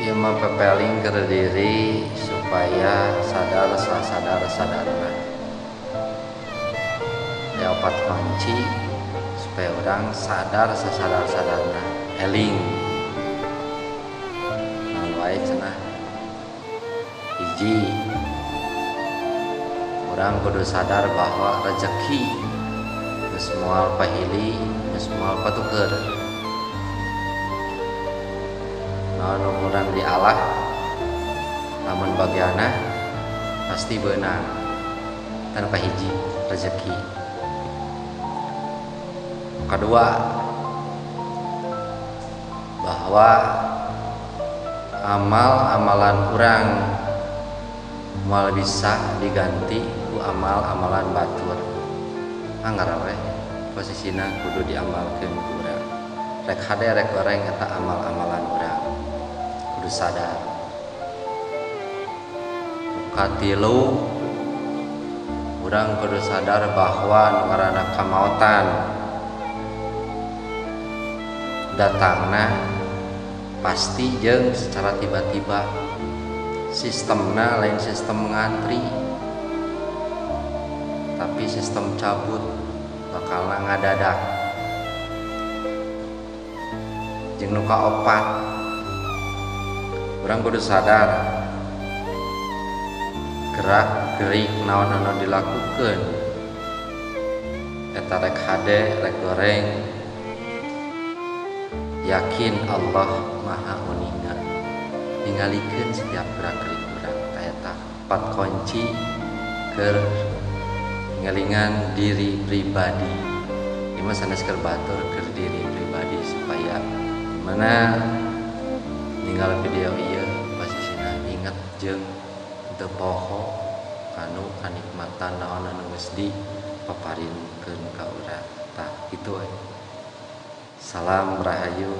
Ieu mah pepeling keur diri supaya sadar sasadar sadarna. Aya opat kunci supaya urang sadar sasadar sadarna, eling. Naon wae cenah? Hiji, urang kudu sadar bahwa rezeki geus moal pahili, geus moal patuker. Naon nu kurang di Allah, lamun bagiana pasti beunang. Tanpa hiji rezeki. Kedua, bahwa amal-amalan urang moal bisa diganti ku amal-amalan batur. Anggar we posisina kudu diamalkeun ku urang. Rek hade rek goreng eta amal-amalan urang. Kudu sadar. Katilu, urang kudu sadar bahwa nu ngaranna kamaotan datangna pasti jeung secara tiba-tiba. Sistemna lain sistem ngantri, tapi sistem cabut, bakalna ngadadak. Jeung nu kaopat, urang kudu sadar gerak gerik naon anu dilakukeun eta rek hade rek goreng, yakin Allah Maha Uninga, ningalikeun setiap gerak gerik urang. Eta empat kunci keur ngelingan diri pribadi. Ieu mah sanes keur batur, keur diri pribadi supaya mana ninggal video ieu posisina inget jeung teu poho kanu kanikmatan naon anu geus dipaparinkeun ka urang. Tah kitu we. Salam rahayu.